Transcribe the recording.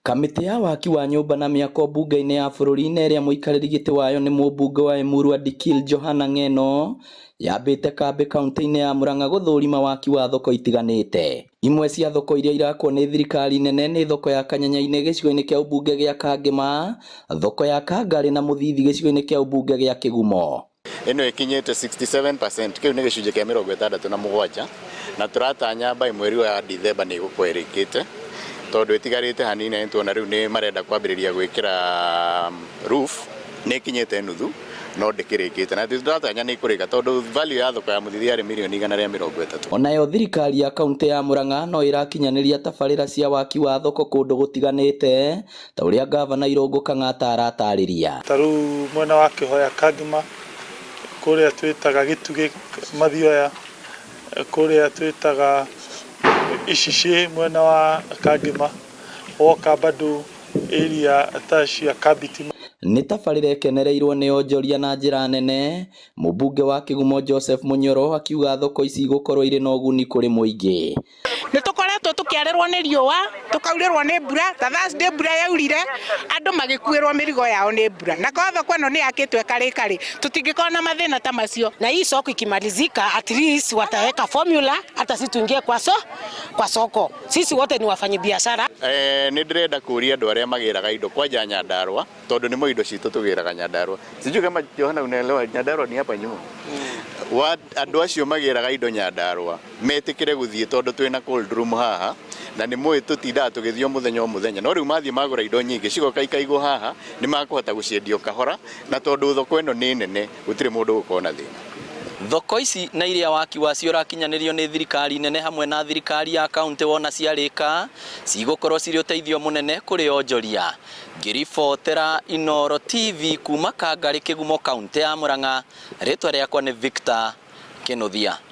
Kamĩtĩ ya waki wa nyũmba na mĩako mbunge-inĩ ya bũrũri na ĩrĩa mũikarĩri gĩtĩ wayo nĩ mũmbunge wa Emurua Dikirr Johana Ng'eno yambĩte kambĩ kauntĩ-inĩ ya Murang'a gũthũrima waki wa thoko itiganĩte. Imwe cia thoko iria irakwo nĩ thirikari nene nĩ thoko ya Kanyanya-inĩ gĩcigo-inĩ kĩa ũmbunge gĩa Kangema, thoko ya Kangarĩ na Mũthithi gĩcigo-inĩ kĩa ũmbunge gĩa Kĩgumo. Ĩno ĩkinyĩte 67%, kĩu nĩ gĩcunjĩ kĩa 67, na tũratanya by mweri wa Dithemba nĩ ĩgũkorwo ĩrĩkĩte, tondũ ĩtigarĩte hanini na nĩtuona rĩu nĩ marenda kwambĩrĩria gwĩkĩra roof, nĩ ĩkinyĩte nuthu no ndĩkĩrĩkĩte, na tũratanya nĩ ĩkũrĩka tondũ value ya thoko ya Mũthithi yarĩ mirioni 130. Onayo thirikari ya kauntĩ ya Murang'a no ĩrakinyanĩria tabarĩra cia waki wa thoko kũndũ gũtiganĩte ta ũrĩa ngavana Irũngũ Kang'ata aratarĩria. Ta rĩu mwena wa Kĩhoya Kangima, kũrĩa twĩtaga Gĩtugĩ Mathioya, kũrĩa twĩtaga Icicĩ mwena wa Kangima, woka bado area ta cia Kambiti. Nĩ tabarĩra ĩkenereirwo nĩ onjoria na njĩra nene, mũmbunge wa Kĩgumo Joseph Mũnyoro akiuga thoko ici igũkorwo irĩ na ũguni kũrĩ mũingĩ. Nĩ tũkoretwo tũkĩarĩrwo nĩ riũa, tũkaurĩrwo nĩ mbura, ta Thursday mbura yaurire, andũ magĩkuĩrwo mĩrigo yao nĩ mbura. Na korwo thoko ĩno nĩ yakĩtwo ĩkarĩka rĩ, tũtingĩkorwo na mathĩna ta macio. Na hii soko ikimalizika, at least wataweka formula hata sisi tuingie kwa, so, kwa soko. Sisi wote ni wafanyibiashara. Eh, nĩ ndĩrenda kũria andũ arĩa magĩraga indo kwanja Nyandarua tondũ nĩmo indo citũ tũgĩraga Nyandarua. Sijui kama Johana unaelewa Nyandarua ni hapa nyuma. Wa andũ acio magĩraga indo Nyandarua metĩkĩre gũthiĩ tondũ twĩna cold room haha na nĩ mũĩ tũtindaga tũgĩthiĩ o mũthenya o mũthenya no rĩu mathiĩ magũra indo nyingĩ cigoka ikaigwo haha nĩ makũhota gũciendia o kahora na tondũ thoko ĩno nĩ nene gũtirĩ mũndũ ũgũkorwo na thĩna. Thoko ici na iria waki wacio ũrakinyanĩrio nĩ thirikari nene hamwe na thirikari ya kauntĩ wona ciarĩka cigũkorwo cirĩ ũteithio mũnene kũrĩ onjoria. Ngĩribotera Inooro TV kuma Kangarĩ Kĩgumo kauntĩ ya Murang'a, rĩtwa rĩakwa nĩ Victor Kĩnuthia.